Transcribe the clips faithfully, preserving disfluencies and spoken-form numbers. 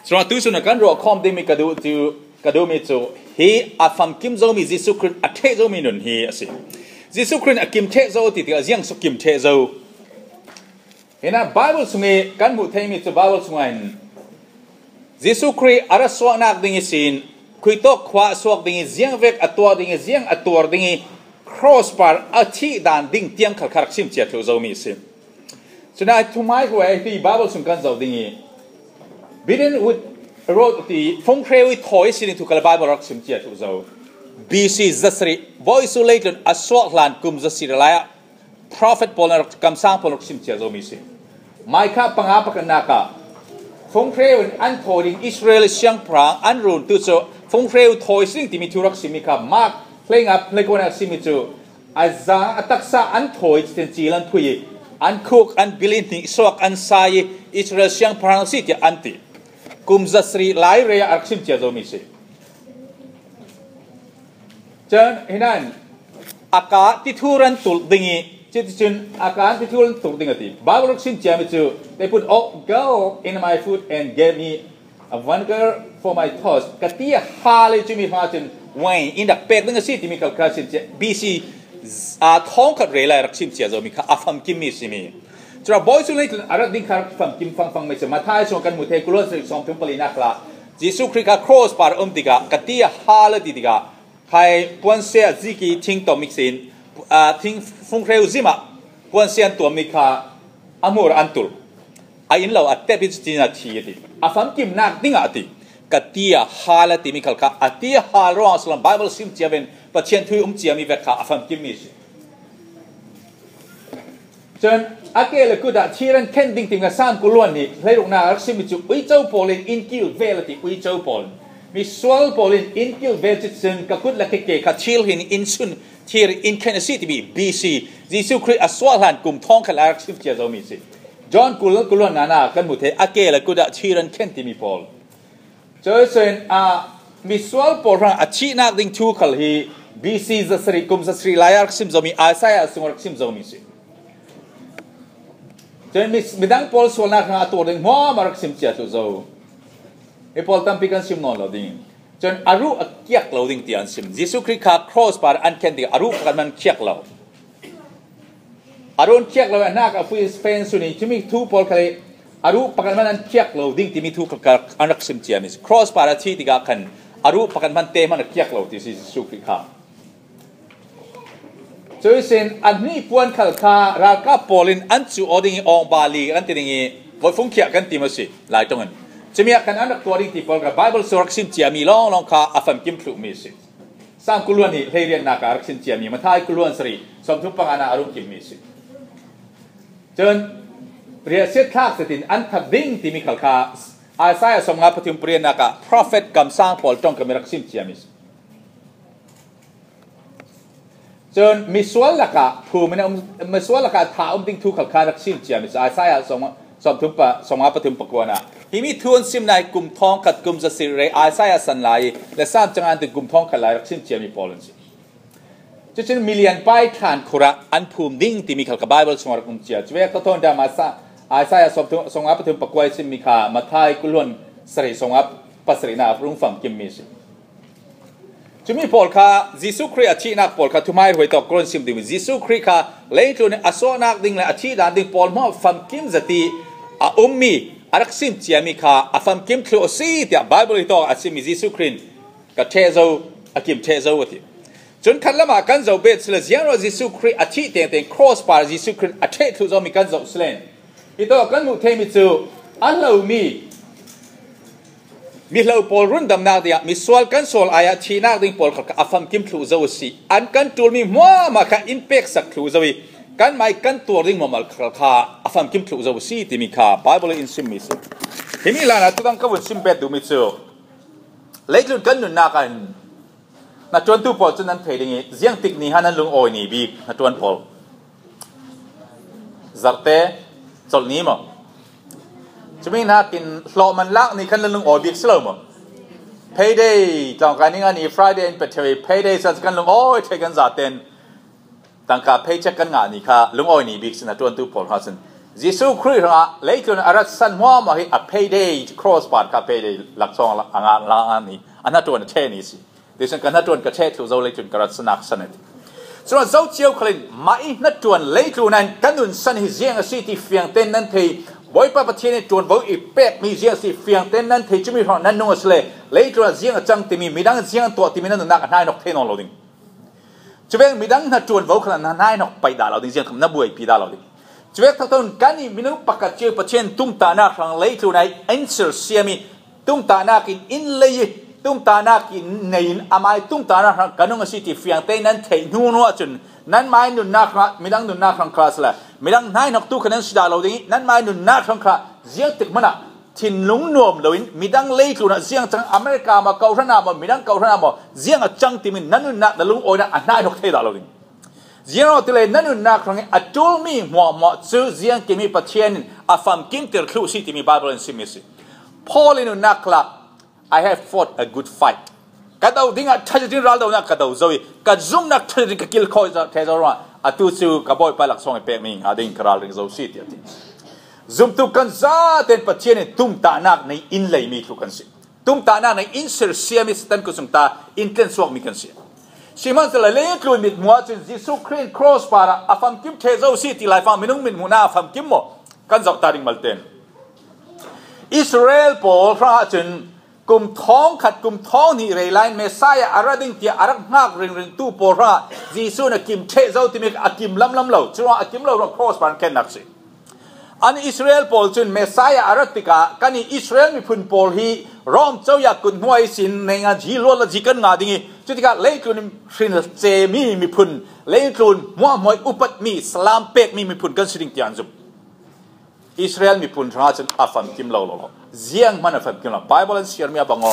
Cun tuisun a kan ruah khawm dingmi ka duh cu, ka duhmi cu hi a famkim zomi Jesuh Khrih a ṭheh zomi nun hi a si. Jesuh Khrih a kim ṭheh zo ti tikah ziang so kim ṭheh zo? Hinah Bible sung i kan hmuh theimi cu Bible sungah hin Jesuh Khrih a ra suaknak ding ihsin khuitawk khua a suak ding i ziangvek a tuah ding i ziang a tuar ding i cross par a thih dan ding tiang khal kha rak sim cia thluh zomi a si. Cun a thuhmaihruai a ti Bible sung kan zoh ding i beaten with rod ti funghreu i thawi si ding thu kha Bible rak sim cia thluh zo. B C zasarih Bawisu leitlun a suak hlan kum zasarih lai ah prophet pawl in rak, kamsang pawl in rak sim cia zomi si. Micah panga pakhatnak ah funghreu in an thawi ding Israel siangpahrang an run tu cu funghreu thawi si ding timi thu rak simmi kha Mark hleinga hleikuan a rak simmi cu a za a taksa an thawi cin cil an phui i an khuk an bil i hnih suak an sa i Israel siangpahrang si tiah an ti. Kum zasarih lai re ah a rak sim cia zomi si. Cun hinan a ka tithur an tulh ding i cuticun a ka tithur an tulh ding a ti. Bible rak sim ciami cu they put all gold in my foot and gave me a vinegar for my thoughts. Ka ti a hal i cumi hma cun wine in rak pek ding a si timi kal kha sim cia B C a thawngkhat re lai rak sim cia zomi kha a famkimmi a simi. Cun Bawisu leitlun a rat ding kha rak famkim fangfangmi si. Matthai sung kan hmu thei kuluan sarih sawmthum palinak hla Jesuh Khrih kha cross par a um tikah ka ti a hal a ti tikah khai puansia zik i thing tomik sin, aa, thing funghreu zim ah puansia an tuammi kha a hmur an tulh. A in lo a tep i cutin a thi a ti. A famkimnak dingah a ti. Ka ti a hal a timi khal kha a ti a hal ruang a si lo Bible sim cia ven Pathian thu i um ciami vek kha a famkimmi si. Cun a ke le kut ah thir an khen ding timi kha Sam kuluan nih hleiruknak a rak simmi cu uico pawl in in kilvel a ti, uico pawl. Misual pawl in in kilvel cun ka kut le ka ke kha thir hin in sun thir in khen a si timi B C Jesuh Khrih a suah hlan kum thawngkhat lai rak sim cia zomi si. John kul, kuluan ngana kan hmu thei a ke le kut ah thir an khen timi pawl. Cuihsin a misual pawl hrang a thihnak ding thu khal hi B C zasarih kum zasarih lai a rak sim zomi Isaiah sung a rak sim zomi si. Cun mi, midang pawl sualnak hrang a tuar ding hmuahmah rak sim cia thluh zo. Hi pawl tampi kan sim nawn lo ding. Cun a ruh a kiak lo ding tiah an sim. Jesuh Khrih kha cross par an khen tikah a ruh pakhat hmanh khiak lo. A ruh an khiak lo, a hnak a fui pen sun i timi thu pawl khal i a ruh pakhat hmanh an khiak lo ding timi thu khal an rak sim ciami si. Cross par a thi tikah khan a ruh pakhat hmanh te hmanh a khiak lo ti si Jesuh Khrih kha. Cuihsin a hnih puan khal kha ralkap pawl in an cuh aw ding i awng bali kan ti ding i voifung khiah kan ti maw si, Lai tong in. Cumi ah khan an rak tuah ding ti pawl kha Bible sung rak sim ciami lawnglawng kha a famkim thluhmi si. Sam kuluan nih hleiriatnak ah a rak sim ciami Matthai kuluan sarih sawmthum panga ah a rung kimmi si. Cun riahsiat thlak zetin an that ding timi khal kha Isaiah sawmnga pathum pariatnak ah prophet kamsang pawl ṭongkam i rak sim ciami si. Cun misual lakah phum in a um, misual lakah tha a um ding thu khal kha rak sim ciami si. Isaiah sawm, sawmthum pa, sawmnga pathum pakuan ah himi thu an sim nai kum thawngkhat kum zasarih rei Isaiah san lai i le Sam cang an ti kum thawngkhat lai rak sim ciami pawl an si. Cucun milian pai thlan khur ah an phum ding timi khal kha Bible sungah rak um cia. Cuve ka thawn dam Isaiah sawmthum, sawmnga pathum pakua i simmi kha Matthai kuluan sarih sawmnga pasarihnak rung famkimmi si. Cumi pawl kha Jesuh Khrih a thihnak pawl kha thuhmaihruai tawk kuluan sim dingmi Jesuh Khrih kha leitlun a suahnak ding le a thih dan ding pawl hmanh famkim zati a ummi a rak sim ciami kha a famkim thluh a si tiah Bible hi tawk a simmi Jesuh Khrih in ka ṭheh zo, a kim ṭheh zo a ti. Cun khatlam ah kan zoh bet sila ziangruah Jesuh Khrih a thih tengteng cross par Jesuh Khrih a ṭheh thluh zomi kan zoh silen. Hi tawh kan hmuh theimi cu a hlomi mihlo pawl rundamnak dingah misual kan sual ai ah thihnak ding pawl kha a famkim thluh zo a si. An kan ṭulmi hmuahmah kha in peksak thluh zo i kan mai kan tuar ding hmuahmah kha a famkim thluh zo a si timi kha Bible in simmi si. Himi hlan ah tudang ka vun sim bet duhmi cu leitlun kan nunnak ah hin hnaṭuantu pawl cun an thei ding i ziangtik ni han an lungawi ni bik hnaṭuan pawl zarte colh ni maw? Cumi hnakin hlawh man lak ni khan an lungawi bik si lo maw? Payday tlawngkai ni nga ni Friday an pe ṭheu i payday san kan lungawi ṭheh kan zaten tangka paycheck kan ngah ni kha lungawi ni bik si hnaṭuantu pawl kha sin Jesu Khrih hrangah leitlun a ratsan hmuahhmuah hi a payday, cross pan kha payday laksawng a ngah lang a ni, a hnaṭuan a ṭhe ni si. Tichun ka hnaṭuan ka ṭheh thluh zo leitlun ka ratsannak san a ti. Chuan zo chiau khalin mah i hnaṭuan leitlun a in ka nunsan hi ziang a si ti fiangten nan thei, Bawipa Pathian in ṭuanvo i pek mi ziang a si fiangten nan thei, chumi hrang nan nung a si le, leitlun a ziang a chang ti mi, midang ziang an tuah ti mi nan nunnak a hnai nawk thei nawn lo ding. Chuveng midang hnaṭuan vo khan na hnai nawk paih dah lo ding, ziang na buaipi dah lo ding. Chuvek thawk thawkin kan i minung pakhat chiau Pathian tumtahnak hrang leitlun a in sersiam i, tumtahnak in in lei i, tumtahnak in nei in amai tumtahnak hrang ka nung a si ti fiangte nan theih hnu hnu ah chun, nanmai nunnak hrang, midang nunnak hrang kha si la, midang hnai nawktu kha nan si dah lo ding i, nanmai nunnak hrang kha ziang tik hmanah thinlung nuam loin midang leitlunah ziang chang, America maw, kohhranah maw, midang kohhranah maw, ziang a chang timin na nunnak na lungawina a hnai nawk thei dah lo ding. Ziang rawh ti le na nunnak hrangin a ṭul mi hmuahhmuah chu ziang kimi Pathian in a famkimtir thluh si timi Bible in sim mi si. Paul in nunnak kha, "I have fought a good fight." Ka do dingah ṭha zatin raldonak ka do zo i, ka zumnak ṭha zatin ka kilkhawi zo, thei zo ruangah, a tu chu ka Bawipa laksawng i pek mi ngah ding ka ralring zo si, tiah ti. Zumtu kan zaten Pathian in tumtahnak nei in lei mi thluh kan si. Tumtahnak nei in sersiam i Satan kut sung ta in tlen suak mi kan si. Sihmanhsehlaw leitlun mithmuh ah chun Jesu Khrih in cross parah a famkim ṭheh zo si ti lai fang minung mithmuhna a famkim maw? Kan zoh ta ding malte. Israel pawl hrangah chun kum thawng khat, kum thawng hnih rei laiin Messiah a ra ding tia a rak nghak ringringtu pawl hrangah Jesu in a kim ṭheh zo timi a kim lamlam lo. Churuangah a kim lo ruang cross pan khennak si. An Israel pawl chun Messiah a ra tikah kan i Israel miphun pawl hi Rom chauya kut hnuai sin neinga ji luat la ji kan ngah ding i, chutikah leitlun hrin che mi miphun, leitlun hmuahhmuah upat mi, salam pek mi miphun kan si ding tiah an zum. Israel miphun hrangah chun a famkim lo lo lo. Ziang hman a famkim lo. Bible an siar mi a bang aw.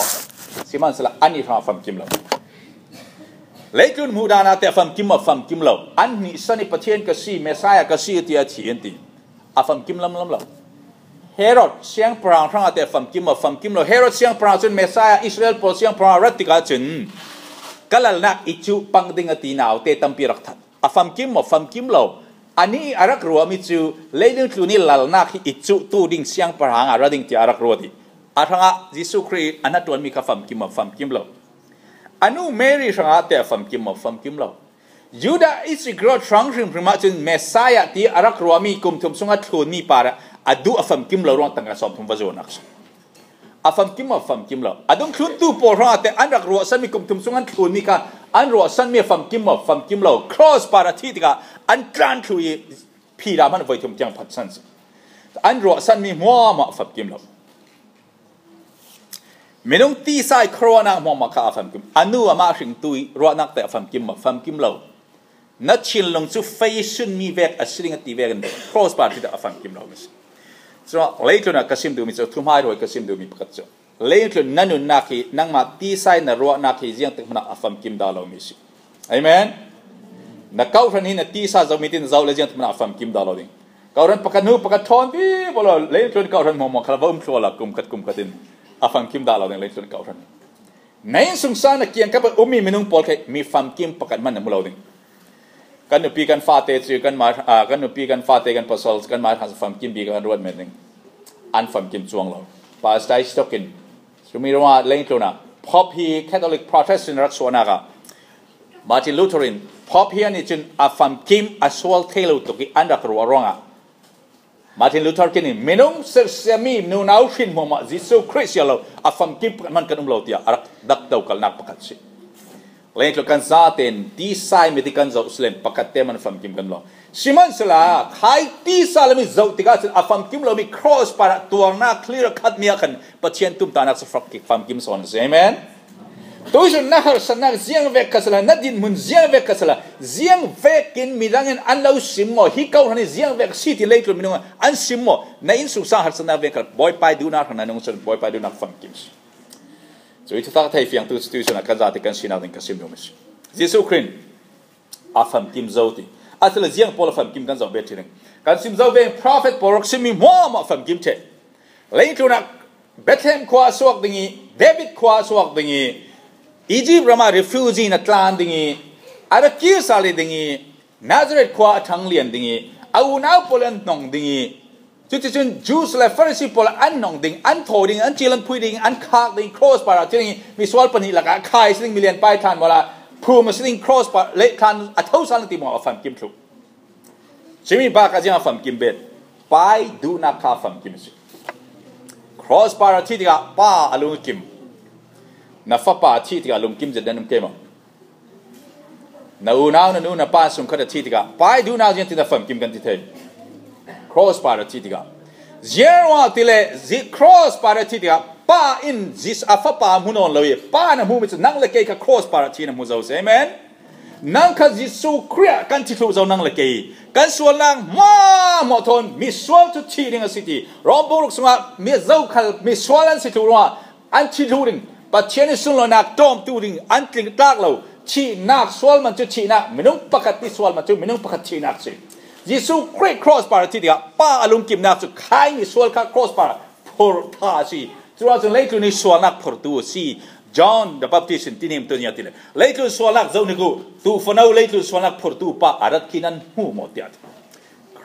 Sihmanhsehlaw ani hrangah a famkim lo. Leitlun hmuh dan ah te a famkim a famkim lo. An hnihsan i Pathian ka si, Messiah ka si ti a thi an ti. A famkim lamlam lo. Herod siangpahrang hrangah te a famkim a famkim lo. Herod siangpahrang chun Messiah Israel pawl siangpahrang a ra tikah chun ka lalnak i chuh pang ding a ti naute tampi rak that. A famkim maw? Famkim lo. Ani a rak ruahmi chu leitlun tlun i lalnak hi i chuhtu ding siangpahrang a ra ding tia a rak ruat i. A hrangah Jesu Khrih a hnaṭuanmi kha famkim maw? Famkim lo. A nu Mary hrangah te a famkim maw? Famkim lo. Judah Iskariot hrang hrimhrim ah chun Messiah ti a rak ruahmi kum thum sungah thlunmi parah a duh a famkim lo ruang tangka sawmthum va zuanak si. A famkim a famkim lo. A dungthluntu pawl hrangah te an rak ruahsanmi kum thum sung an thlunmi kha an ruahsanmi a famkim a famkim lo. Cross par a thih tikah an tlan thluh i phira hman voi thum tiang phatsan si. An ruahsanmi hmuahmah a famkim lo. Minung tisa i khuaruahnak hmuahmah kha a famkim. A nu amah hringtu i ruahnak te a famkim a famkim lo. Na thinlung cu fei sun mi vek a si ding a ti vekin cross par thih a famkim lo mi si. Chuah leitlun ah ka sim duhmi cu, thuhmai ruai ka sim duhmi pakhat cu, leitlun na nunnak hi nangmah tisa i na ruahnak hi ziangtik hmanah a famkim dah lo mi si. Amen. Na kawhhran hi na tisa zomi tin zoh le ziangtik hmanah a famkim dah lo ding. Kawhhran pakhat hnu pakhat thawn ti baw lo, leitlun kawhhran hmuahmah kha va um thluah la kum khat kum khat in a famkim dah lo ding leitlun kawhhran. Na innsungsang na kiangkap a ummi minung pawl kha mi famkim pakhat hman na mu lo ding. Kan nupi kan fate cu kan mai, aa, kan nupi kan fate kan pasal kan mai hang famkim bik kan ruat men ding. An famkim cuang lo. Pastor Stokin, sumi ruangah leitlun ah Pope hi Catholic Protestant rak suahnak ah Martin Luther in Pope hi an i cun a famkim a sual thei lo tuk i an rak ruah ruangah Martin Luther King in minung sersiammi nunau hrin hmuahmah Jesuh Khrih sia lo a famkim pakhat hman kan um lo tiah a rak dak dokalnak pakhat si. Leitluk kan zaten tisa i mi ti kan zoh silem pakhat te man famkim kan lo. Sihmanhsehlaw khai tisa lami zoh tikah cun a famkim lomi cross parah tuarnak clear cut mi ah khan Pathian tumtahnak cu famkim sawn a si. Amen. Tuisun na harsatnak ziang vek kha sala, na dinhmun ziang vek kha sala, ziang vekin midang in an lo sim maw? Hi kawhhran hi ziang vek si ti leitlun minung an sim maw? Na innsungsang harsatnak vek kha Bawipa i duhnak hrang na nung cun Bawipa i duhnak famkim si. Cu i thutak thei fiangtu cu tuisun a kan zate kan sinak ding ka sim duhmi si. Jesuh Khrih a famkim zo ti. A si le ziang pawl a famkim kan zoh bet ṭhin. Kan sim zo ve prophet pawl rak simmi hmuahmah famkim ṭheh. Leitlun ah Bethlehem khua a suak ding i, David khua a suak ding i, Egypt ramah refugee na tlan ding i, a ra kir sal ding i, Nazareth khua a ṭhang lian ding i, a unau pawl an hnong ding i, Cuticun Jews le Pharisee pawl an nong ding, an thaw ding, an cil an phui ding, an khak ding, cross par a thi ding, misual pahnih lakah khai si ding, milian pai thlan mawla phum a si ding, cross par le thlan a tho sang ti maw a famkim thluh. Cumi bakah ziang a famkim bet, pai duhnak kha a famkim a si. Cross par a thi tikah Pa a lungkim, na fapa a thi tikah lungkim zet nan um kei maw? Na unau, na nu, na pa sungkhat a thi tikah pai duhnak ziangtin a famkim kan ti thei. Cross par a thi tikah, ziarua tile zi cross par a thi tikah Pa in Jesuh a fapa hmu nawn lo i, Pa na hmu mi cu nang le kei kha cross par a thi na hmu zo si. Amen. Nang kha Jesuh Khrih ah kan thi thluh zo nang le kei. Kan sualnak hmuahhmuah thawn misual cu thih ding a si ti. Rom bung ruk sungah mi zokhal misual an si thluh ruangah an thi thluh ding, Pathian i sunlawinak ṭawmtu ding an tling tlak lo. Thihnak sual man cu thihnak, minung pakhat i sual man cu minung pakhat thihnak si. Jesuh Khrih cross par a thi tikah Pa a lungkimnak cu khai misual kha cross par phurh pha a si. Curuangah cun leitlun i sualnak phurtu a si. John the Baptist in ti hnim tu nia ti le, leitlun sualnak zoh hnik uh, tuufa no leitlun sualnak phurtu Pa a rat khi nan hmu maw tiah ti.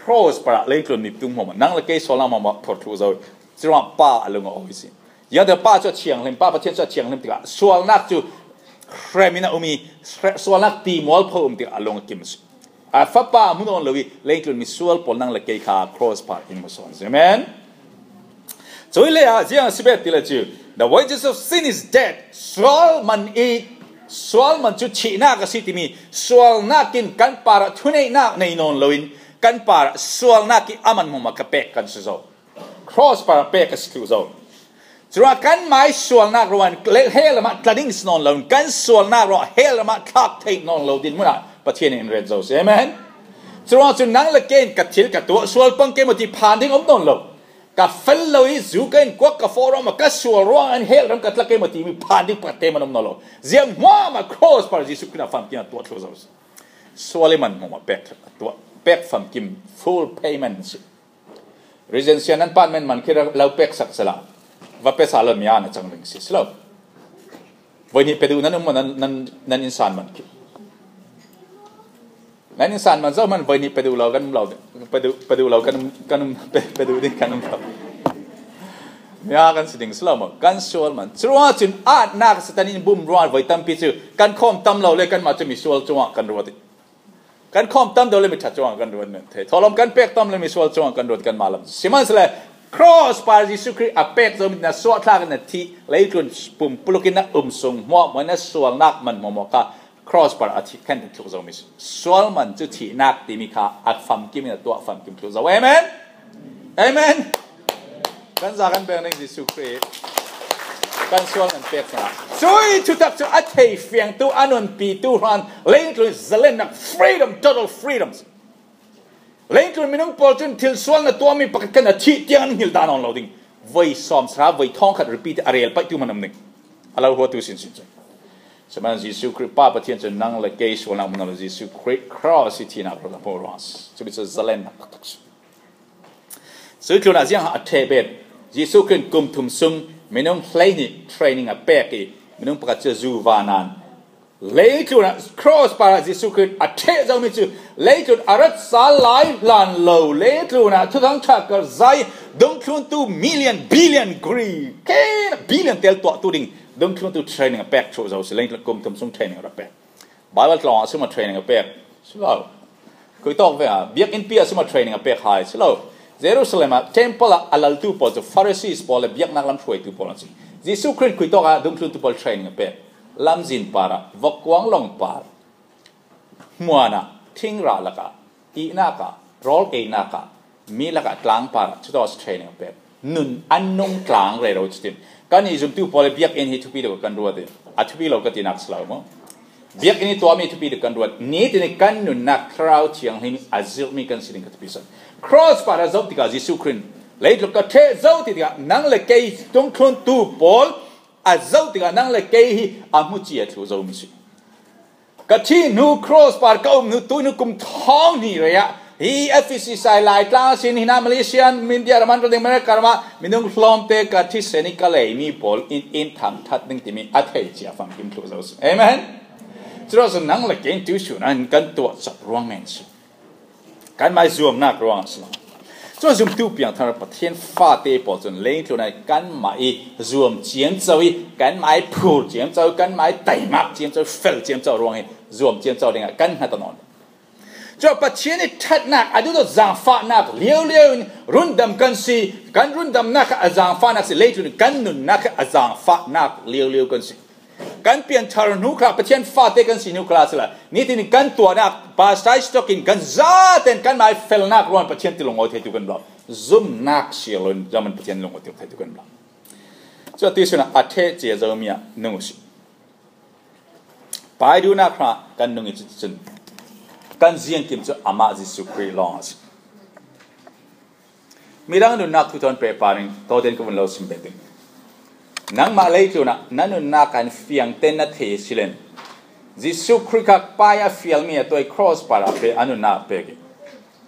Cross par ah leitlun niptung hmuahhmuah, nang le kei sualnak hmuahhmuah phurh thluh zo. Curuangah Pa a lung a awi si. Ziangte Pa cu a thianghlim, Pa Pathian cu a thianghlim tikah sualnak cu hrem in a um i, hre-, sualnak timual pho um tikah a lung a kim a si. A fapa a hmu nawn lo i, leitlun misual pawl nang le kei kha cross par in hmu sawn si. Amen. Cui le ah ziang a si bet ti le cu, the wages of sin is death. Sual man i, sual man cu thihnak a si timi, sualnak in kan par ah thuneihnak nei nawn loin, kan par ah sualnak i a man hmuahhmuah ka pek kan si zo. Cross par ah pek a si thluh zo. Curuangah kanmah i sualnak ruangah hell lam ah tla ding si nawn lo, kan sualnak ruangah hell lam ah thlak theih nawn lo dinhmun ah Pathian in in ret zo si. Amen. Curuangah cun nang le kei in ka thil ka tuah sual pang kei maw ti phan ding a um nawn lo. Ka fel lo i zu ka in kuak ka fawh ruangah ka sual ruangah hell ram ka tla kei maw timi phan ding pakhat te man a um nawn lo. Ziang hmuahhmuah cross par Jesuh Khrih a famkim a tuah thluh zo si. Sual i man hmuahhmuah pek, tuah, pek famkim, full payment si. Regency nan pan men man khi lo pek sak sala. Va pe sa lo mi a na cang ring si, si lo. Voi nih pe duh nan um maw, nan, nan, nan insan man khi. Nan insan man zo man voi nih pe duh lo kan um lo. Pe duh, pe duh lo kan um, kan um, pe, pe duh ding kan um lo. Mi a kan si ding si lo maw, kan sual man. Curuangah cun atnak Satan in bum ruang voi tampi cu kan khawm tam lo le kanmah cu misual cungah kan ruat i. Kan khawm tam deuh le mi ṭha cungah kan ruat men thei. Thawhlawm kan pek tam le misual cungah kan ruat kanmah lam. Sihmanhsehlaw cross par Jesuh Khrih a pek zo mi na suahthlak in a thih, leitlun pumpuluk in a um sung hmuahhmuah in a sualnak man hmuahhmuah kha cross par a thih khan thluh zo mi si. Sual man cu thihnak timi kha a famkim in a tuah famkim thluh zo. Amen. Amen. Kan za kan pek ning Jesuh Khrih kan sual kan pek hna. Cui thutak cu a thei fiangtu, a nunpitu hran, leitlun zalennak, freedom, total freedom. Leitlun minung pawl cun thil sual na tuahmi pakhat khan a thih tiang an hngilh dah nawn lo ding. Voi sawm sara, voi thawngkhat repeat a rel paihtu hman um ding. A lo huatu sinsin cun. Sihmanhsehlaw Jesuh Khrih Pa Pathian cun nang le kei sualnak hmu lo, Jesuh Khrih cross i thihnak ruangah hmu ruang a si. Cumi cu zalennak taktak si. Cutlunah ziang a ṭheh bet. Jesuh Khrih kum thum sung minung hleihnih training a pek i, minung pakhat cu zuva nan. Leitlunah cross parah Jesuh Khrih a ṭheh zomi cu leitlun a rat sal lai hlan lo. Leitlunah Thuthang ṭha karhzai dungthluntu million, billion, gri, ken billion tel tuahtu ding dungthluntu training a pek thluh zo si. Leitlun kum thum sung training a rak pek. Bible tlawng ah suma training a pek si lo. Khuitawk ve ah biakinn pi ah suma training a pek hai si lo. Jerusalem ah temple ah a laltu pawl cu Pharisees pawl le biaknak lam hruaitu pawl an si. Jesuh Khrih khuitawk ah dungthluntu pawl training a pek. Lamzin par ah, vokkuang long par, hmuan ah, thingrah lakah, ihnak ah, rawl einak ah, mi lakah tlang par ah, cuto training a pek. Nun an nung tlang rero cutin. Kan i zumtu pawl i biakinn hi thupi deuh kan ruat i, a thupi lo ka tinak si lo maw? Biakinn i tuahmi thupi deuh kan ruat. Nitin i kan nunnak Thlarau Thianghlim a zirhmi kan si ding ka thupi sawn. Cross par a zoh tikah Jesuh Khrih leitluk ka ṭheh zo ti tikah nang le kei dungthluntu pawl a zoh tikah nang le kei hi a hmu cia thluh zomi si. Ka thih hnu cross par ka um hnu tuihnu kum thawng hnih rei ah hi F C C Laitlang a sin, hinah Malaysia, India ram an rak ding, America ram ah minung hlawmte ka thisen i ka leimi pawl in in thangṭhat ding timi a thei cia famkim thluh zo si. Amen. Curuangah nang le kei tu sun an kan tuah cak ruang men si. Kanmah i zuamnak ruang a si lo. Cun zumtu piangthar Pathian fate pawl cun leitlun ah kanmah i zuam ciamco i, kanmah i phur ciamco i, kanmah i taimak ciamco i, fel ciamco ruang hi zuam ciamco dingah kan hngat a nawn. Cun Pathian i ṭhatnak a duhdawt zaangfahnak liaulio in rundam kan si, kan rundamnak kha a zaangfahnak si, leitlun kan nunnak kha a zaangfahnak liaulio kan si. Kan pianthar hnu kha Pathian fate kan si hnu kha si la, nitin kan tuahnak pastor stock in kan zaten kanmah i felnak ruang Pathian ti lungawi theitu kan blau. Zumnak si lo in zaman Pathian lungawi theitu kan blau. Cun atu sinah a ṭheh cia zomi ah nung u si. Pai duhnak hrangah kan nung i cuticun kan ziangkim cu amah Jesuh Khrih lawng a si. Midang nunnak thu thawn pehpar in tawten ka vun lo sim ve ding. Nangmah leitlun ah na nunnak an fiang ten na thei a si len, Jesuh Khrih kha pai a fialmi a tuai cross par ah pe a nunnak pek i,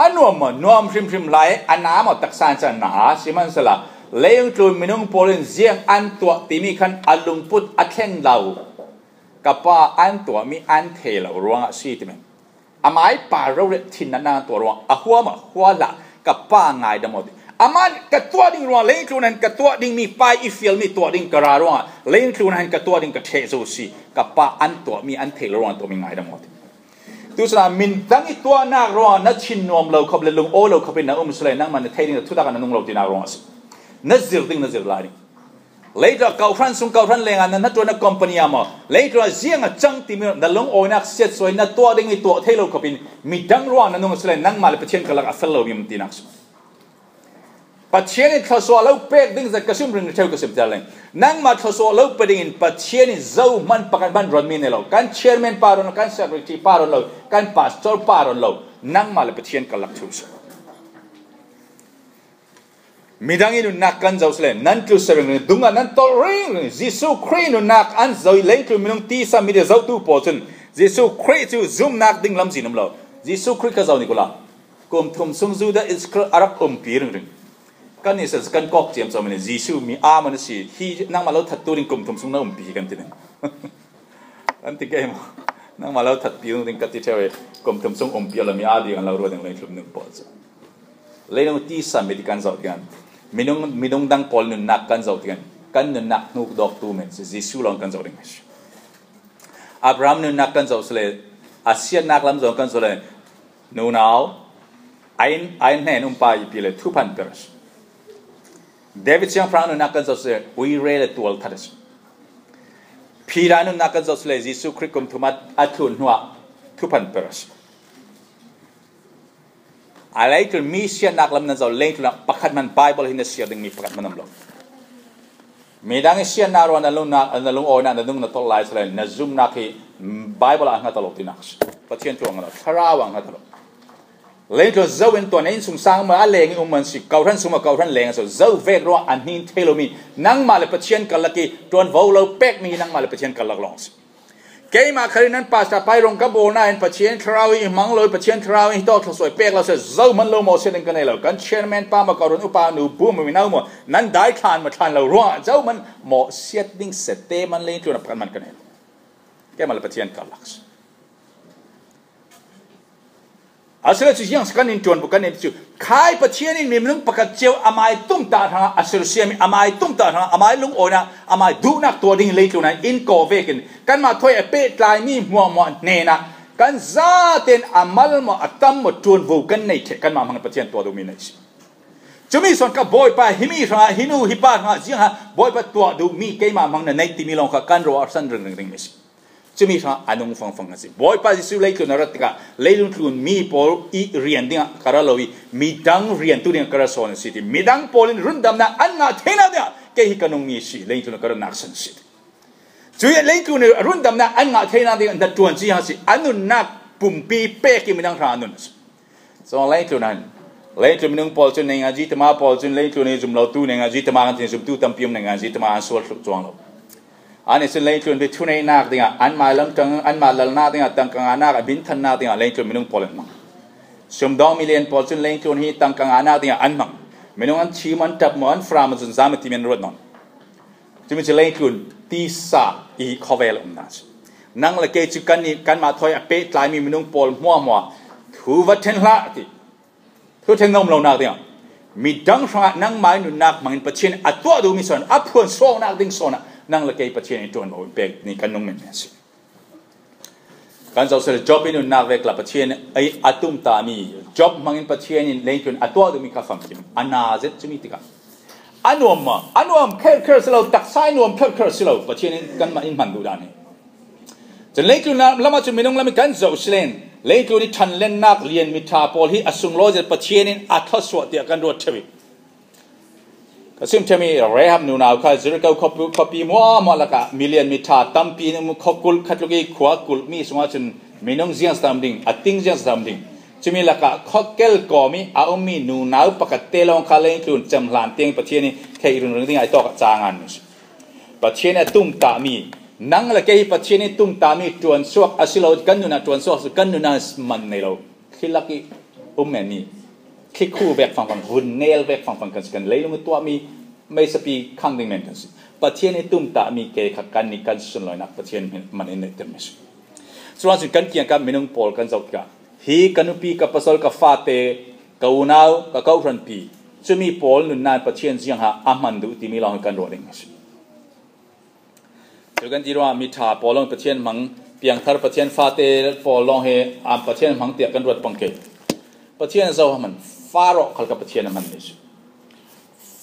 a nuam maw? Nuam hrimhrim lai, a na maw? Taksa in cun na a si hmansala, leitlun minung pawl in ziang an tuah timi khan a lungput a thlen lo. Ka pa an tuahmi an thei lo ruangah si timen, amah i pa rori thin nan an tuah ruang a huam a hua hlah, ka pa ngaidam aw ti. Amah ka tuah ding ruang, leitlun an ka tuah dingmi, pai i fialmi tuah ding ka ra ruangah leitlun an ka tuah ding ka ṭheh zo si, ka pa an tuahmi an thei lo ruang tuahmi ngaidam aw ti. Tu cun ah midang i tuahnak ruangah na thin nuam lo khop le lungawi lo khop in na um si le, nangmah na thei ding, na thutak ah na nung lo tinak ruangah a si. Na zir ding, na zir lai ding. Leitlun ah kawhhran sung kawhhran lengah na hnaṭuan na company ah maw, leitlun ah ziang a cang timi na lungawinak siatsuai na tuah dingmi tuah thei lo khop in midang ruang na nung a si le, nangmah le Pathian karlak a fel lomi um tinak si. Pathian in thluasuah lo pek ding zat ka sim ring ṭheu ka sim tiar leng. Nangmah thluasuah lo pe dingin Pathian in zohman pakhat hman ronmi nei lo. Kan chairman pa ron lo, kan secretary pa ron lo, kan pastor pa ron lo. Nangmah le Pathian karlak thu si. Midang i nunnak kan zoh si le, nan tlu se ringring, dungah nan tolh ringring. Jesuh Khrih nunnak an zoh i leitlun minung tisa mit i zohtu pawl cun Jesuh Khrih cu zumnak ding lamzin um lo. Jesuh Khrih ka zoh ning ula. Kum thum sung Judah Iskariot a rak umpi ringring. Kan i sal kan kawk ciamco mi le, Jesuh mi aa man a si, hi nangmah lo thattu ding kum thum sung na umpi hi kan ti ning. Kan ti kei maw? Nangmah lo thatpi ding ka ti ṭheu i, kum thum sung umpi a lo mi aa ding an lo ruat ding leitlun minung pawl cu. Leilung tisa mit i kan zoh tikah, minung, minung dang pawl nunnak kan zoh tikah, kan nunnak hnukdawktu men si, Jesuh lawng kan zoh ding si. Abraham nunnak kan zoh si le, a siatnak lam zong kan zoh le, nunau, a inn, a inn hnen umpa i pi le thuphan per a si. David siangpahrang nunnak kan zoh si le, uire le tual that a si. Peter nunnak kan zoh si le, Jesuh Khrih kum thum a, a thlun hnuah thuphan per a si. A leitlun mi siatnak lam nan zoh, leitlun ah pakhat hman Bible hi na siar dingmi pakhat hman um lo. Midang i siatnak ruang na lungnak, na lungawinak, na nung na tolh lai si le, na zumnak hi Bible ah a hngat a lo tinak si. Pathian thu ah a hngat a lo, Thlarau ah a hngat a lo. Leitlun zo in tuan, na innsungsang maw a leng i um man si, kawhhran sung maw kawhhran leng a si, zo vek ruang an hnin thei lomi, nangmah le Pathian karlak i tuanvo lo pekmi hi nangmah le Pathian karlak lawng si. Keimah khal in nan pastor pai rong ka bawl nain Pathian Thlarau in i hmang lo, Pathian Thlarau in hi tawk thluasuai pek lo si, zohman lo mawhsiat ding ka nei lo. Kan chairman pa maw, ka run upa nu bu maw, mi nau maw, nan dai thlan maw, thlan lo ruangah zohman mawhsiat ding sete man leitlun a pakhat man ka nei lo. Keimah le Pathian karlak si. A si le cu ziang si kan in ṭuan bu kan in cu, khai Pathian in minung pakhat cio amai tumtah hrangah a sersiam i, amai tumtah hrangah amai lungawinak, amai duhnak tuah ding leitlun ah in kaw vekin kanmah thawi a pehtlaimi hmuahhmuah hnenah kan zaten a mal maw, a tam maw, ṭuanvo kan nei ṭheh, kanmah hmang Pathian tuah duhmi nei si. Cumi sawn kha Bawipa, himi hrangah, hi nu, hi pa hrangah, ziangah Bawipa tuah duhmi keimah hmang na nei timi lawng kha kan ruah a san ringring dingmi si. Cumi hrangah a nung fangfang a si. Bawipa Jesuh leitlun a rat tikah leilung tlun mi pawl i rian dingah ka ra lo i, midang riantu dingah ka ra sawn a si ti. Midang pawl in rundamnak an ngah theinak dingah kei hi ka nungmi a si. Leitlun a ka ratnak san a si. Cuih leitlun a rundamnak an ngah theinak dingah na ṭuan ci a si. A nunnak pumpi pek i midang hrangah a nun a si. Cun leitlun ah hin, leitlun minung pawl cun, neinga jitama pawl cun, leitlun i zum lotu neinga jitama kan ti, zumtu tampi um, neinga jitama an sual thluh cuang lo. An i cun leitlun bia thuneihnak dingah, anmah lamṭang, anmah lalnak dingah tangka ngahnak, a binthannak dingah leitlun minung pawl an hmang. Sumdawng milian pawl cun leitlun hi tangka ngahnak dingah an hmang. Minung an thim, an ṭap maw, an fram, an zunzam a timi an ruat nawn. Cumi cu leitlun tisa i khawvel a umnak si. Nang le kei cu kannih, kanmah thawi a pehtlaimi minung pawl hmuahhmuah thu va ṭhen hlah ti. Thu ṭhen na um lonak dingah, Midang hrangah nangmah i nunnak hmangin Pathian a tuah duhmi sawn, a phuan suaknak ding sawnah nang le kei Pathian in ṭuanvo in pek ni kan nung men men si. Kan zoh seh le Job i nunnak vek la Pathian ei a tumtahmi, Job hmangin Pathian in leitlun a tuah duhmi kha famkim a na zet cumi tikah a nuam maw? A nuam kherkher si lo, taksa i nuam kherkher si lo, Pathian in kanmah in hman duh dan hi. Cun leitlun lamah cun minung lam in kan zoh si len, leitlun i ṭhanlennak lian miṭha pawl hi a sunglawi zet Pathian in a thluasuah tiah kan ruat ṭheu i, ka sim ṭhemi Rahab nunau kha Jericho khuapi, khuapi muahmuah lakah milian miṭha tampi in um, khua kulh khat luk i khua kulhmi sungah cun minung ziang si tam ding, a ting ziang si tam ding. Cumi lakah khua kel kawm i a ummi nunau pakhat te lawng kha leitlun cem hlan tiang Pathian in kheih ringring ding a i tawk a cang an si. Pathian a tumtahmi, nang le kei hi Pathian in tumtahmi ṭuansuak a si lo, kan nunah ṭuansuak a si, kan nunah man nei lo. Khi lak i um men mi, khi khu vek fangfang, vun nel vek fangfang kan si, kan leilung i tuahmi meisapi khang ding men kan si. Pathian i tumtahmi ke kha kan ni kan sunlawinak Pathian man in neihter mi si. Curuang cun kan kiangkap minung pawl kan zoh tikah hi ka nupi, ka pasal, ka fate, ka unau, ka kawhhranpi, cumi pawl nunnak Pathian ziangha a hman duh timi lawng hi kan ruah ding a si. Cu kan ti ruangah miṭha pawl lawng Pathian hmang, piangthar Pathian fate pawl lawng hi, ah, Pathian hmang tiah kan ruat pang ke. Pathian a zo a hman, Faro khal kha Pathian a hman mi si.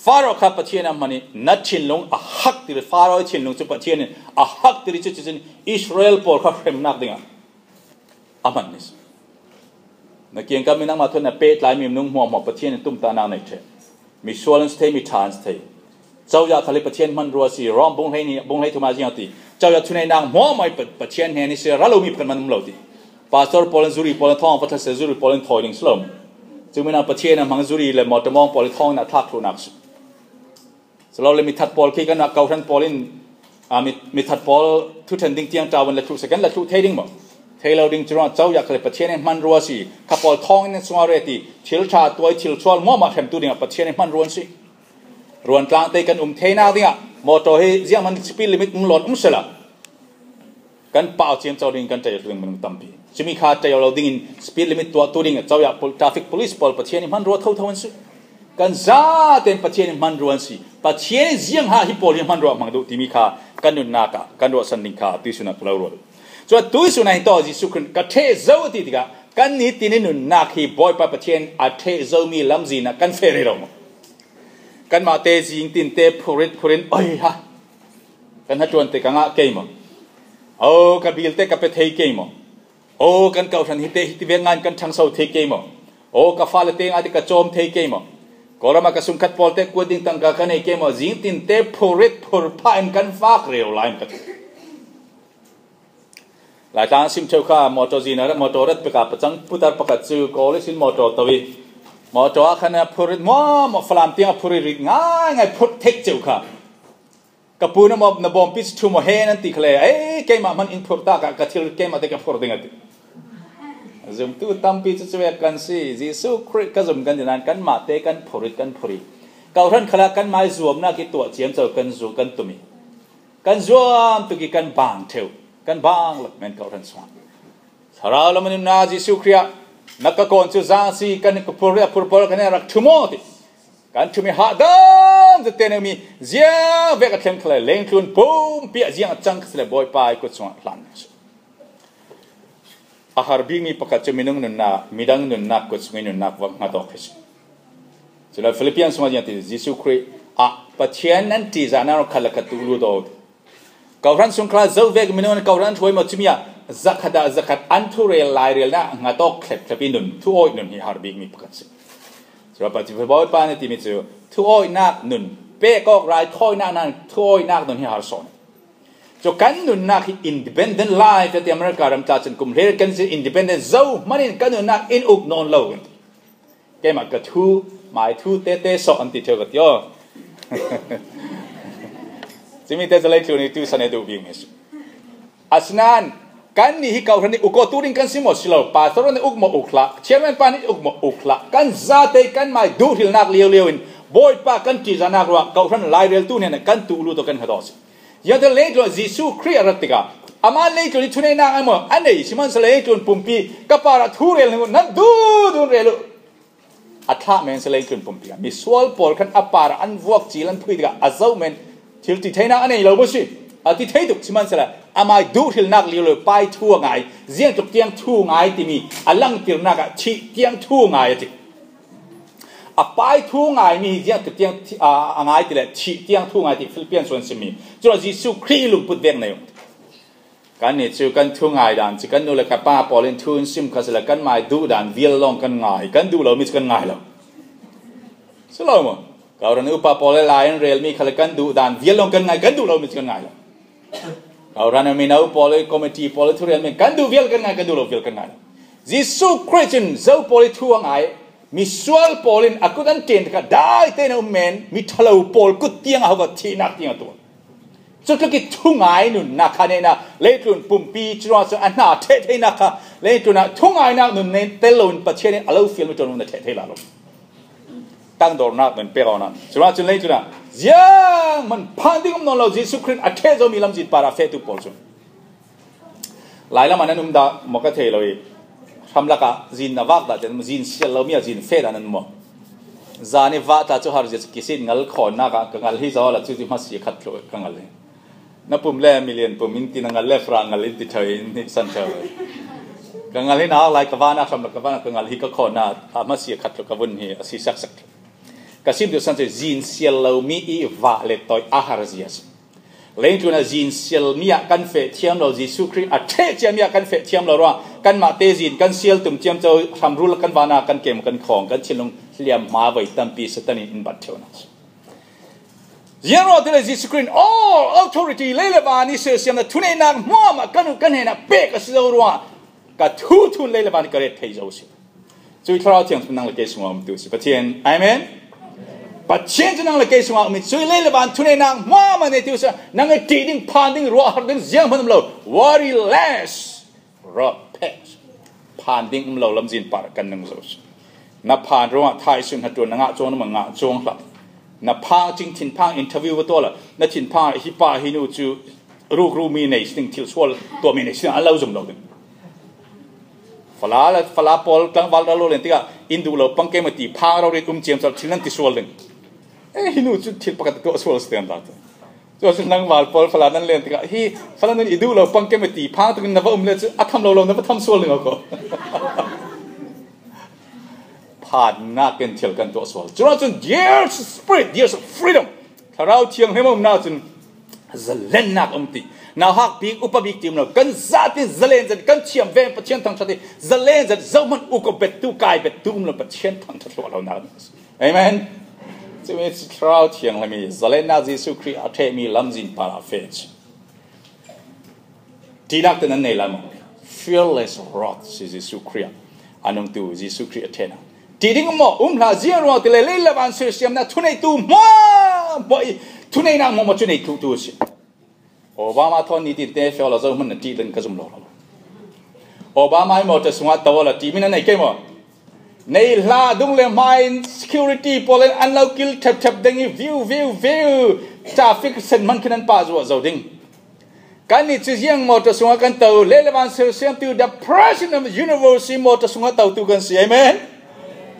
Faro kha Pathian a hman i na thinlung a haktir, Faro i thinlung cu Pathian in a haktir i cucu cun Israel pawl kha hremnak dingah a hman mi si. Na kiangkap mi nangmah thawn na pehtlai mi minung hmuahhmuah Pathian in tumtahnak nei ṭheh. Misual an si thei, miṭha an si thei. Cozah khal hi Pathian hmanrua si, Rom bung hleihnih, bung hleithum ah ziang ti. Cozah thuneihnak hmuahhmuah hi Pa-, Pathian hnen hi si, ra lomi pakhat man um lo ti. Pastor pawl in zuri pawl in thawng va thla si, zuri pawl in thawi ding si lo. Cumi nak Pathian a hmang zuri le mawṭaw mawng pawl in thawng in a thlak thluhnak si. Silo le mithat pawl khi kan ah kohhran pawl in, aa, mi, mithat pawl thuṭhen ding tiang ṭaun le thluh se kan le thluh thei ding maw? Thei lo ding curuangah cozah khal Pathian in hmanrua si. Kha pawl thawngin sungah reti thil ṭha tuai thil sual hmuahhmuah hremtu dingah Pathian in hmanrua si. Ruantlang te kan um theinak dingah mawṭaw hi zianghman speed limit um lawn um sehla kan pau ciamco ding kan ṭaih ding minung tampi. Cumi kha ṭaih lo dingin speed limit tuahtu ding a cozah pol-, traffic police pawl Pathian in hmanrua thotho an si. Kan zaten Pathian in hmanrua an si. Pathian in ziangha hi pawl hi hmanrua hmang duh timi kha kan nunnak ah kan ruahsan ding kha tuihsun ah ka lo ruah. Cun tuihsun ah hin tawh Jesuh Khrih ka ṭheh zo a ti tikah kan nitin i nunnak hi Bawipa Pathian a ṭheh zomi lamzin ah kan feh rero maw? Kanmah te zing tinte phurit phurin oi ha. Kan hnaṭuan te ka ngah kei maw? O, ka bil te ka pe thei kei maw? O, kan kohhran hi te hiti vek ngan kan ṭhangso thei kei maw? O, ka fale te ngai te ka cawm thei kei maw? Kawlram ah ka sungkhat pawl te kuat ding tangka ka nei kei maw? Zing tinte phurit phur phah in kan fak rero lai in ka Laitlang sim ṭheu kha mawṭaw zin a rat, mawṭaw rat peka pacang putar pakhat cu kawl ihsin mawṭaw to i mawṭaw ah khan a phurit maw, maw Falam tiang a phurit rit ngai ngai phurh theih ceu kha. Ka pu na maw, na bawmpi cu ṭhu maw hen an ti kha le, ei, keimah hman in phurh ta ka, ka thil keimah te ka phurh ding a ti. Zumtu tampi cu cuvek kan si. Jesuh Khrih ka zum kan ti nain kanmah te kan phurit kan phuri. Kohhran khalah kanmah i zuamnak i tuah ciamco kan zu kan tumi. Kan zuam tuk i kan bang ṭheu, kan bang lak men kohhran sungah. Thlarau lam nunnak Jesuh Khrih ah na ka kawn cu zang si kan ka phur a phur pawl kan rak ṭhum aw ti. Kan ṭhum i hahdam zate nami ziang vek a thleng khalai lengtlun pumpi ah ziang a cang kha si le Bawipa i kut sungah hlan a si. A har bikmi pakhat cu minung nunnak, midang nunnak kut sungin nunnak va hngat awk hi si. Cule Philippian sungah ziang ti, Jesuh Khrih ah Pathian nan ṭihzahnak khat le khat tuh lut aw. Kohhran sungkhal zo vek minung an kohhran an ṭhuai maw cumi ah zakhat ah zakhat an thurel lairelnak hngat awk thlep thlep i nun, thuawih nun hi har bikmi pakhat si. Cule Pathian Bawipa na timi cu thuawihnak nun, pek awk rai thawinak nan thuawihnak nun hi har sawn. Cu kan nunnak hi independent life a ti, America ram tla cun kum hlir kan si independent zo hman in kan nunnak in uk nawn lo kan ti. Keimah ka thu, mai thu tete sawh an ti ṭheu ka ti aw. Cumi te cu leitlun i tuihsan i duh bikmi a si. Asinain kannih hi kohhran i uk aw tu ding kan si maw si lo, pastor nih uk maw uk hlah, chairman pa nih uk maw uk hlah, kan zate kanmah i duhhrilnak lio lio in Bawipa kan ṭihzahnak ruah kohhran laireltu hnen kan tuh lut aw kan hngat aw si. Ziangte leitlun ah Jesuh Khrih a rat tikah amah leitlun i thuneihnak a maw a nei sihmanhsehlaw leitlun pumpi ka parah thu rel hnu nan duh duh rel uh. A thlah men seh leitlun pumpi ah. Misual pawl khan a par ah an vuak cil an phui tikah a zoh men thil ti theinak a nei lo maw si. A ti thei tuk sihmanhsehlaw amai duh hrilnak lio lo pai thu a ngai, ziangtluk tiang thu ngai timi a langtirnak ah thih tiang thu ngai a ti. A pai thu ngaimi hi ziangtluk tiang thi-, a, a ngai ti le thih tiang thu ngai ti Philippian suan simi. Cun Jesuh Khrih lungput vek nei uh. Kannih cu kan thu ngai dan cu kan nu le ka pa pawl in thu in sim kha sila kan mai duh dan vial lawng kan ngai, kan duh lo mi cu kan ngai lo. Si lo maw? Kawhhran upa pawl le lai an rel mi kha le kan duh dan vial lawng kan ngai, kan duh lo mi cu kan ngai lo. Kawhhran a mino pawl le committee pawl le thurel mi kan duh vial kan ngai, kan duh lo vial kan ngai lo. Jesuh Khrih cun zo pawl i thu a ngai, misual pawl in a kut an ṭen tikah dai tein a um men, mi ṭhalo pawl kut tiang a hau thihnak tiang a tuah. Cutluk i thungai nunnak kha neihnak leitlun pumpi curuangah cun a hna ṭheh theinak kha leitlun ah thungainak nun nen tel loin Pathian in a lo fialmi ṭuan nun a ṭheh thei lai lo. Tangdornak nun pek awknak curuangah cun leitlun ah zianghman phan ding um nawn lo Jesuh Khrih a ṭheh zomi lamzin parah fehtu pawl cun Lailam ah nan um dah maw ka thei lo i, hramlak ah zin na vak dah tiah, zin sial lomi ah zin feh dah nan maw? Zan i vah ta cu har zia cu kisit ngal khawnnak ah ka ngal hi zaw la cu ti hmasi khat thluh ka ngal hi. Na pum le milian pum in ti na ngal le fra ngal in ti thei in hnih san thei. Ka ngal hi nak lai ka vahnak hramlak ka vahnak ka ngal hi ka khawnnak ah hmasi khat thluh ka vun hi a si saksak. Ka sim tu san cu zin sial lomi i vah le toih a har zia si. Leitlun ah zin sialmi ah kan feh thiam lo, Jesuh Khrih a ṭheh ciami ah kan feh thiam lo ruah, kanmah te zin kan sial tum ciamco, hramrul kan vana kan kem kan khawng, kan thinlung hliam hma voi tampi Satan in in bat ṭheunak. Ziang ruah ti le Jesuh Khrih in all authority lei le van i sialsiamna thuneihnak hmuahmah kan uh kan hnenah pek a si zo ruah, ka thu thun lei le van i ka ret thei zo si. Cuih Thlarau Thiang cu nang le kei sungah um tu si. Pathian, amen. Pathian cu nang le kei sungah um i cuih lei le van thuneihnak hmuahmah nei tu si. Nang i ṭih ding, phan ding, ruahhar ding zianghman um lo. Worry less. Ruah pek. Phan ding um lo lamzin par kan nung zo si. Na phan ruangah thaisun hna ṭuan na ngah cuang, na ngah cuang hlah. Na phang cing thinphang interview va tuah la, na thinphang ah hi pa hi nu cu rukru mi nei si ding, thil sual tuahmi nei si ding, an lo zum lo ding. Fala le fala pawl tlangval ral lo len tikah in duh lo pang keimah ti phang rori um ciamco thil nan ti sual ding. Eh, hi nu cu thil pakhat tuah sual si tiang ta. Cu cu tlangval pawl fala nan len tikah hi fala nun i duh lo pang keimah ti phang tukin na va um le cu a tham lo lo na va tham sual ding ko. Phannak in thil kan tuah sual. Curuangah cun there's spirit, there's freedom. Thlarau Thianghlim a umnak cun zalennak a um ti. Nauhak bik, upa bik ti um lo. Kan zat in zalen zat, kan thiam veng Pathian thangṭhat i zalen zat, zohman uk a bettu, kai bettu um lo, Pathian thangṭhat hluah lonak a um. Amen. Cumi cu Thlarau Thianghlim i zalennak Jesuh Khrih a ṭhehmi lamzin par a feh. Ṭihnak te nan nei lai maw? Fearless wrath si Jesuh Khrih ah a nungtu Jesuh Khrih a ṭhehnak. Ṭih ding maw? Um hlah, ziang ruang ti le lei le van sialsiamnak thuneitu hmuahhmuah i thuneihnak hmuahhmuah cu nei thluhtu a si. Obama thawn nitin te feh awla zohman na ṭih ding ka zum lo lo. Obama i motor sungah to awla ṭihmi na nei kei maw? Nei hlah, dung le hmai in security pawl in an lo kil ṭhepṭhep ding i viu viu viu traffic sen hman khin an pah zuah zo ding. Kannih cu ziang motor sungah kan to, lei le van sialsiamtu, the president of the universe i motor sungah totu kan si. Amen.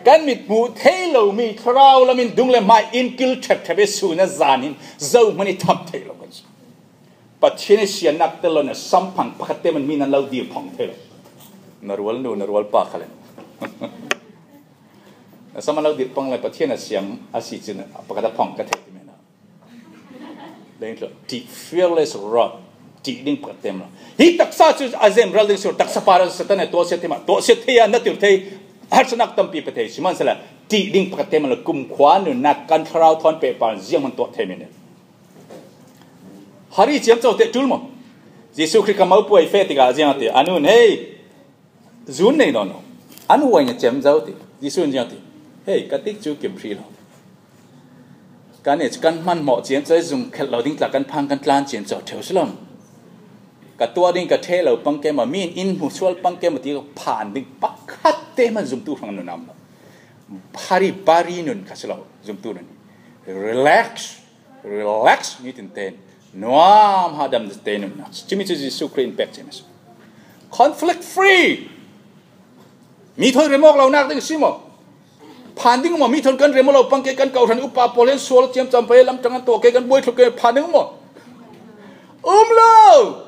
Kan mit hmuh thei lomi thlarau lam in dung le hmai in kil ṭhepṭhep i sun a zan in zohman i thap thei lo kan si. Pathian i siannak tel lo, na samphang pakhat te man mi nan lo dir phong thei lo. Na rual nu, na rual pa khal in na sam an lo dir phong le Pathian a siang a si cun pakhat a phong ka thei ti men a. Deng tlo, ṭih fearless wrath, ṭih ding pakhat tem lo. Hi taksa cu a zem ral ding sur, taksa pa ral Satan e tuahsiat thei mah, tuahsiat thei a na tir thei, harsanak tampi pe thei, sihmanhsehlaw ṭih ding pakhat tem lo, kumkhua nunnak kan thlarau thawn pehpar zianghman tuah thei men. Hari ciamco te ṭul maw? Jesuh Khrih ka mopuai feh tikah ziang a ti, a nun, hei, zun nei nawn lo. An uai na cem zo ti. Jesuh in ziang ti, hei, ka tik cu kim hri lo. Kan e cu kan hmanhmawh ciamco zung khelh lo ding tla kan phang kan tlan ciamco ṭheu si lo. Ka tuah ding ka ṭheh lo pang keimah, mi in in hmu sual pang keimah ti phan ding pakhat te hman zumtu hrang nun a um lo. Hari bari nun kha si lo, zumtu nun. Relax. Relax nitin tein nuam hahdam tein nunnak. Cumi cu Jesuh Khrih in pek cem a si. Conflict free. Mi thawi remawk lonak ding si maw? Phan ding maw, mi thawn kan rem lo pang kei, kan kohhran upa pawl hian sual ciamcam pei, lam tang an tawh kei, kan buai thluk kei, phan ding maw? Um lo!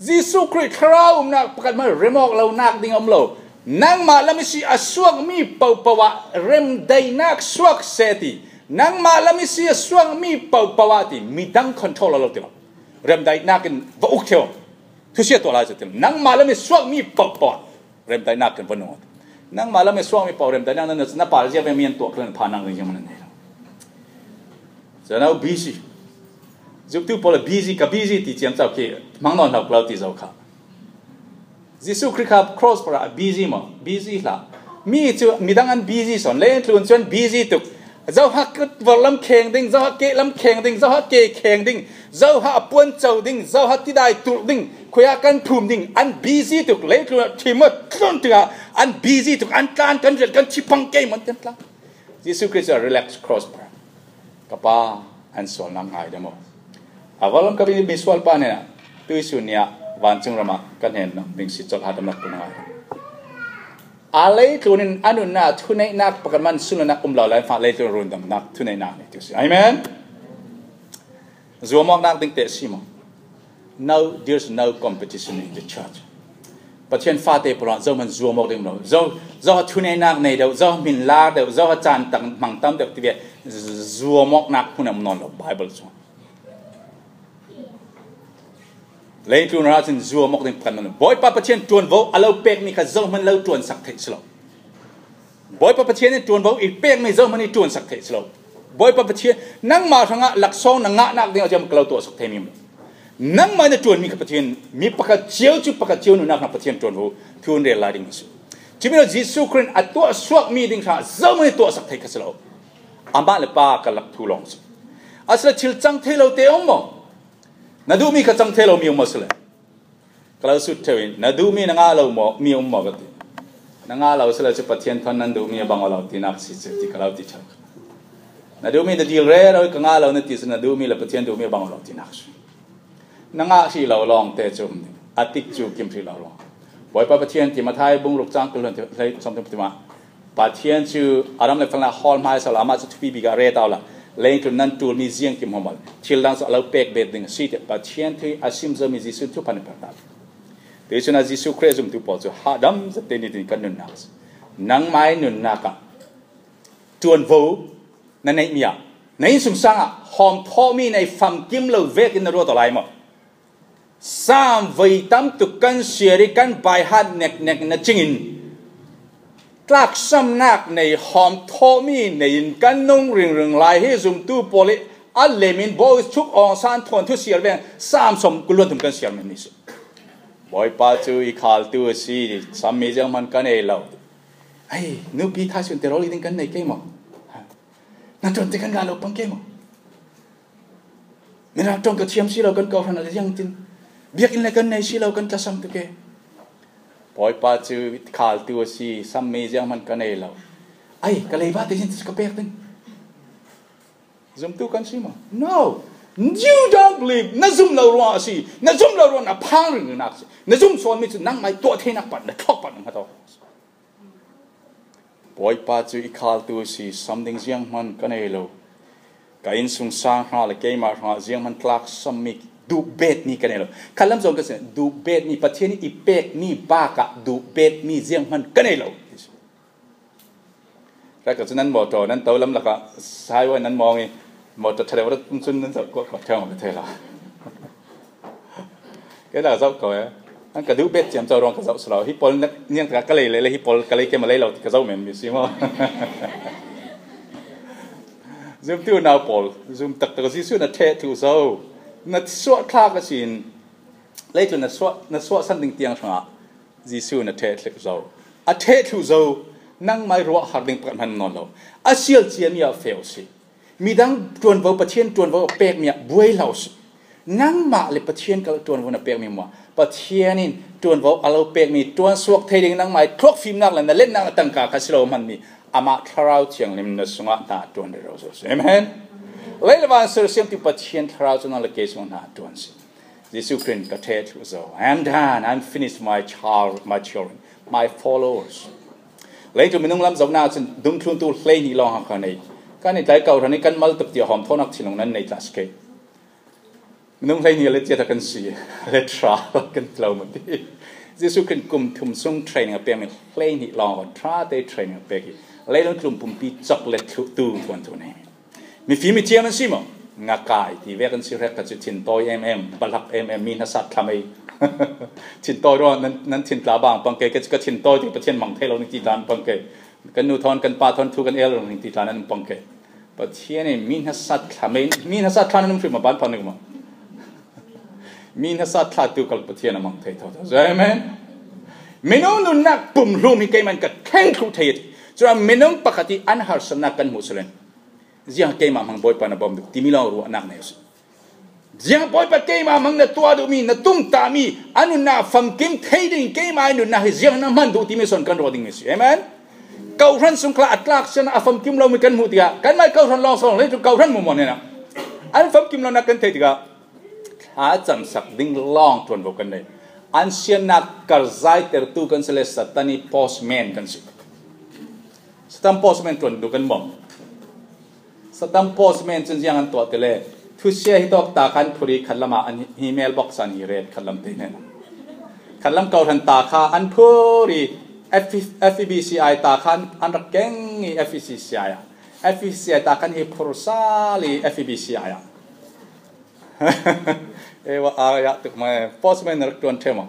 Jesuh Khrih thlarau umna pakhat hman remawk lo nak ding a um lo. Nangmah lam i si a suak mi pohpoh ah remdaihnak suak se ti. Nangmah lam i si a suak mi pohpoh ah ti. Midang control a lo ti lo. Remdaihnak in va uk theu. Thusia tuah lai se ti lo. Nangmah lam i suak mi pohpoh ah remdaihnak kan va nung. Nangmah lam i suak mi pau remdaihnak na, na, na pal ziak ve mi an tuak kan pha nang ring ziang man nei lo. So now busy. Zuk tu pawl busy, ka busy ti ciam chau ki hmang nawn hlau klau ti zo kha. Jesuh Khrih kha cross para busy maw, busy hla. Mi chu midang an busy sawn, leitlun chuan busy tuk. Zoha kut vawr lam kheng ding, zoha keh lam kheng ding, zoha keh kheng ding, zoha a puan chau ding, zoha tidai tulh ding, khuia kan phum ding, an busy tuk, leitlun a thim a tlun tuk a, an busy tuk, an tlan kan riat kan thi phang kei man ten tlang. Jesuh Khrist a relax cross bar. Ka pa, an sual nak ngai demo. A vawr lam ka bi mi sual pa nena, tui su nia, van chung rama, kan hen nam, ding si chol ha dam nak pun ngai. A leitlunin a nunna thuneihnak pakhat man sunlanak um lo lai fa leitlun rundamnak thuneihnak ni tu si. Amen. Zuamawknak ding te si maw? No, there's no competition in the church. Pathian fate pawlah zo man zuamawk ding lo. Zo, zo thuneihnak nei deuh, zo min lar deuh, zo chan tang hmang tam deuh ti ve zuamawknak hun am nawn lo Bible chung. Leitlun ra chin zuamawk ding pakhat man lo. Bawipa Pathian tuanvo a lo pek mi kha zo man lo tuansak theih si lo. Bawipa Pathian in tuanvo i pek mi zo man i tuansak theih si lo. Bawipa Pathian nangmah hrangah laksawng na ngahnak ding a ziam ka lo tuahsak thei mi maw? Nangmah in a tuan mi kha Pathian mi pakhat chiau chu pakhat chiau nunnak hrang Pathian tuanvo thu an rel lai ding si. Chimina Jesuh Khrih a tuahsuak mi ding hrang zo man i tuahsak thei kha si lo. Amah le pa ka lak thu lawng si. A sila thil chang thei lo te awm maw? Na duh mi kha chang thei lo mi awm maw sila? Ka lo sut theuhin, na duh mi na ngah lo maw, mi um maw ka ti. Na ngah lo sila chu Pathian thawn nan duh mi a bang aw lo tinak si chu ti ka lo ti chak. Na duh mi na dil re lo ka ngah lo na ti chu na duh mi la Pathian duh mi a bang aw lo tinak si. Na ngah si lo lawng te chu um ni. A tik chu kim si lo lawng. Bawipa Pathian ti Mathai bung ruk chang kul hlan hlei som thum ti ma. Pathian chu a ram le fana hawl hmai sa la, amah chu thupi bik a re tau la. Leitlun nan tul mi ziang kim hawm al. Thil dang chu a lo pek bet ding si te Pathian thu a sim zo mi Jesuh thu pan per ta. Ti chun a Jesuh Khrih zum tu pawl chu ha dam za te ni tin kan nun nak. Nang mai nun nak a. Tuan vo na nei mi a. Na in sung sang a hawm thaw mi nei fam kim lo vek in na ruat a lai maw? Sam voi tam tuk kan siari kan bai hat nek nek na chingin. Tlak sam nak nei hawm thaw mi nei in kan nung ring ring lai hi zum tu poli a lemin bo chuk ong san thon thu siar veng sam som kuluan thum kan siar men ni si. Bawipa chu i khal tu a si sam mi ziang man kan ei lo. Ai, nu pi tha sun te roli ding kan nei kei mo. Na tuan te kan ga lo pang kei mo. Mira tawng ka thiam si lo kan kohhran a ziang tin. Biak in le kan nei si lo kan tlasam tu ke. Bawipa chu khal tu a si, sam mi ziang man kan ei lo. Ai, ka lei ba te zin ka pek ding. Zum tu kan si ma? No. You don't believe. Na zum lo ruang a si. Na zum lo ruang a phang ring nak si. Na zum son mi chu nang mai to thei nak pat, na thok pat nang ha to. Bawipa chu i khal tu si, sam ding ziang man kan ei lo. Ka in sung sang hra le keima hra ziang man tlak sam mi duh bet mi kan ei lo. Khalam zong ka si, duh bet mi Pathian i pek mi ba ka duh bet mi ziang man kan ei lo. Ra ka chu nan motor nan to lam laka sai wa nan mong i motor thare wa chun nan zau ko ko thang ka thela. Ke la zau ko e. An ka duh bet chiam chau rong ka zau slo. Hi pol niang ka ka lei le hi pol ka lei ke ma lei lo ka zau men mi si mo. Zum tu nau pol. Zum tak tak si su na the thu zau. Na suah thla ka sin. Lei tu na suah na suah san ding tiang thanga. Jesuh na theh thluh zo. A theh thluh zo, nang mai ruah har ding pakhat hman nawn lo. A sial cia mi a feu si. Midang tuanvo, Pathian tuanvo a pek mi a buai lo si. Nangmah le Pathian kal tuanvo na pek mi mua. Pathian in tuanvo a lo pek mi tuan suak thei ding nang mai thluak fimnak le na lennak na tangka kha si lo hman mi. Amah Thlarau Thianghlim na sungah na tuan rero zo si. Amen. Lei le van ser siam ti Pathian Thlarau chu nang le kei sungah na tuan si. Jesuh Khrih ka theh thluh zo. I am done. I am finished, my child, my children, my followers. Leitung minung lam zohna cun dungthluntu hleihnih lawng kha nei. Kan i tlai kohhran i kan mal tuk tiah hawm thawhnak thinlung nan nei tla si kei. Minung hleihnih le tiat a kan si, le ṭha kan ti lo maw ti. Jesuh Khrih kum thum sung training a pekmi hleihnih lawng kha ṭha te training a pek i leilung tlum pumpi cawk le thluhtu thuanthu nei. Mifim i thiam an si maw? Ngakai ti vek an si hrek kha cu thintawi em em, balak em em, mi hnasat thlam ei. Thintawi ruang nan, nan thin tla bang pang kei, ka, ka thintawi ti Pathian mang thei lo ning ti tla nan pang kei. Kan nu thawn, kan pa thawn thu kan el lo ning ti tla nan pang kei. Pathian in mi hnasat thlam ei, mi hnasat thlam nan um hrim a ban pang ning maw? Mi hnasat thla tu kal Pathian a mang thei tho tho. Amen. Minung nunnak pumhlum hi keimah in ka thleng thluh thei a ti. Cun minung pakhat i an harsatnak kan hmuh salen. Ziang keimah hmang Bawipa na bawm duh timi lawng ruahnak nei a si. Ziang Bawipa keimah hmang na tuah duhmi, na tumtahmi, a nunnak famkim thei ding keimah i nunnak hi ziang na hman duh timi son kan ruah dingmi a si. Amen. Kohhran sung khal a tlak sian a famkim lomi kan hmuh tikah, kanmah i kohhran lawng sawng le tu kohhran mumon hena an famkim lonak kan theih tikah, thla camsak ding lawng ṭuan vo kan nei. An siannak karzaitertu kan si le Satan i postman kan si. Satan postman ṭuan duh kan bawm. Satan postman cun ziang an tuah ti le, thusia hi tawk ta khan phuri khatlam ah an hi, hi mailbox an hi ret khatlam te hnen. Khatlam kohhran ta kha an phuri, F, FEBCI ta khan an rak keng i FECCI ah. FECCI ta khan hi phur sal i FEBCI ah. Ewa, a ya tuk mai, postman rak ṭuan ṭheu maw?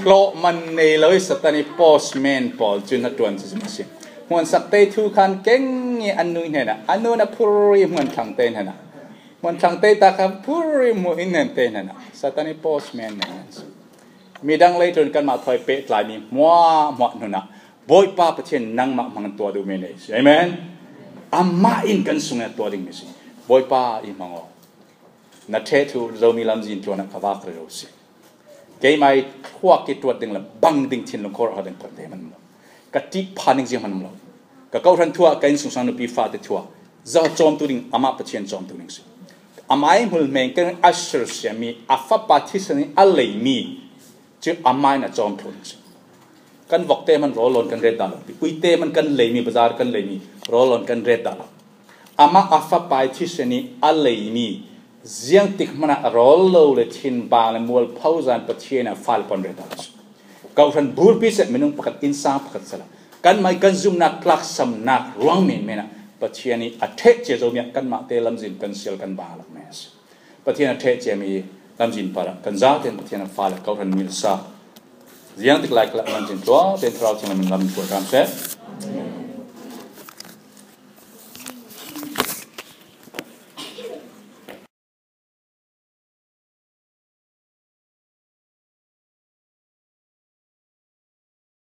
Hlawh man nei lo i Satan i postman pawl cun a ṭuan cu a si. Hmuansak te thu khan keng i an nu hnenah, an nu na phur i hmuanthlang te hnenah, hmuanthlang te ta khan phur i hmuh in hnen te hnenah, Satan i postman hnenah. Midang leitlun kanmah thawi pehtlai mi hmuah hmuah hnenah, Bawipa Pathian nangmah hmang tuah duhmi nei si. Amen. Amah in kan sungah tuah dingmi si. Bawipa i hmang aw. Na ṭheh thluh Zomi lamzin tluan ah ka vak rero si. Keimah i thluak i tuat ding le bang ding thinlung khawh ding pawt te man lo. Ka ṭih phan ding ziang man lo. Ka kohhran thuah, ka innsungsang nupi fate thuah. Zo cawmtu ding, amah Pathian cawmtu ding si. Amah i hmul hmeng kan a sersiami, a fapa thisen i a leimi. Cu amah in a cawm thluh ding si. Kan vok te hman rawl lawn kan ret dah lo. Ui te hman kan leimi, bazar kan leimi, rawl lawn kan ret dah lo. Amah a fapa i thisen i a leimi, ziangtik hmanah rawl lo le thinbang le mualpho zan Pathian a fale pon ret dah lo si. Kohhran burpi seh minung pakhat innsang pakhat sala. Kanmah i kan zumnak tlaksamnak ruang menmen ah Pathian i a ṭheh cia zomi ah kanmah te lamzin kan sial kan bang lak men a si. Pathian a ṭheh ciami lamzin parah kan zate in Pathian a fale kohhran milsa. Ziangtik lai kala lamzin tlua, ten thlarau thing lam in lam tlua kan seh.